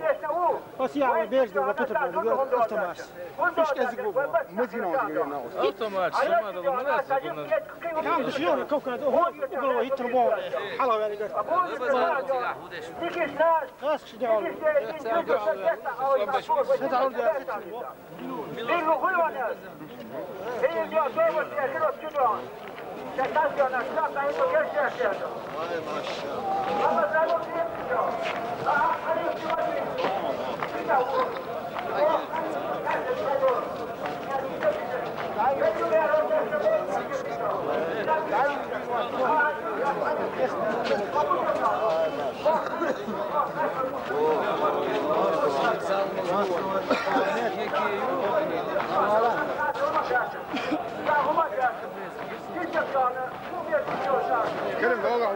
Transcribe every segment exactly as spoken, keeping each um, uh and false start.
Ой, ба. Ва сия ва беш да, ва петр да, да, автомат. Уш кезик бу. Мазина ва дигар на. Автомат, шумо да мурас гунан. Там да шумо кавка да, о, уголовый турбо. Хала вери гар. Кас ши да. Сада да. Kerim, baba.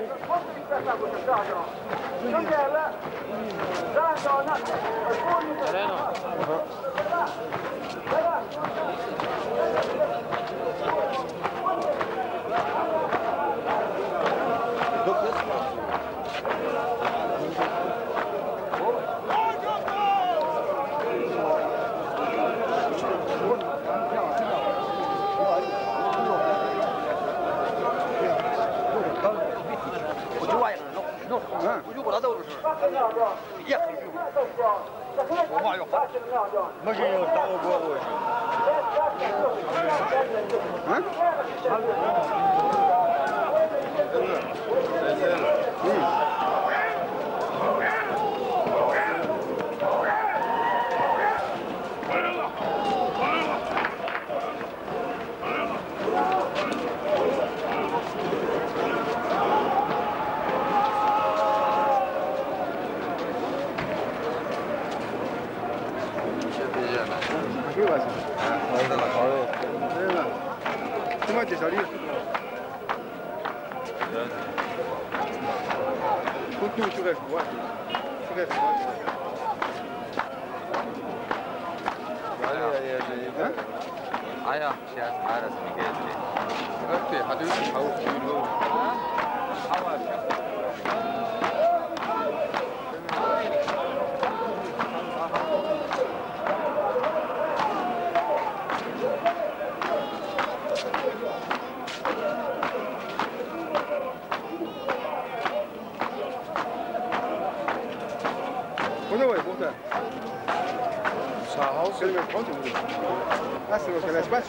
Ay, yaxşı, ya, arasını geçti. Öptü, hadi üstü, tavuk tüyü. Kudaway, Muxtar. Sağ ol. Sen de kalk. Nasıl o kadar baş?